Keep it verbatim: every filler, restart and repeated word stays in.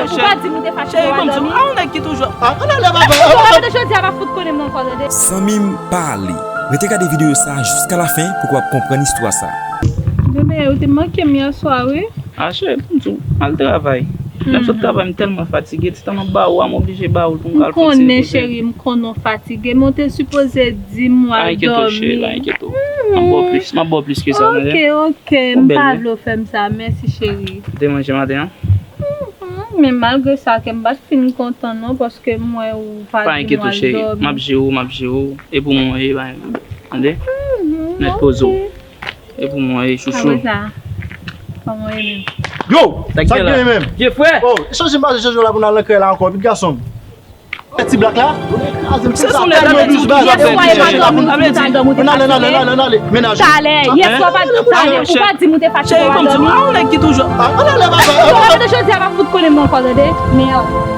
Ou pa di m ou te fache pou al dòmi. A, ou nèg ki toujou. A, ann ale, papa. Ou pa mete jodi a pa fout konnen m ankò, tande. Zanmi m, pa ale. Rete gade videyo sa a jiska lafen pou w kapab konprann istwa sa a. Bebe, ou te manke m yè swa, wi. A, cheri, pou m di w, m al travay. Lè m sot travay, m tèlman fatige, ti tan m ap ba ou a, m oblije ba ou l pou m ka al fè ti repoze. M konnen, cheri, m konnen w fatige, men w te sipoze di m w al dòmi. Pa enkyete w, cheri, pa enkyete w. M ap ba w plis, m ap ba w plis ke sa, tande. Ok, ok, m pa vle w fè m sa, mèsi, cheri. Ou te manje maten an? Men malgre sa, kè m pa t fin kontan non, paske m wè ou pa di m w al dòmi. Pa enkyete w, cheri, m ap jere w, m ap jere w. E pou mwen, e, tande? Mèt poze w. E pou mwen, e chouchou. Apre sa, kòman w ye menm? Yo, sa k gen menm? Vye frè! Oh, chanje m pase chanje la pou n al nan kay la ankò, vit gason m. Ti blak la? Se sou nèg la, nèg ki toujou ap fè ti chanje la pou n al fè ti. Ann ale, ann ale, ann ale, ann ale. Mennaj ou. Talè, yè swa pa talè, ou pa di m ou te fache pou al dòmi. A, ou nèg ki toujou. Ann ale, papa. Ou pa mete jodi a pa fout konnen m ankò, tande. Mèd.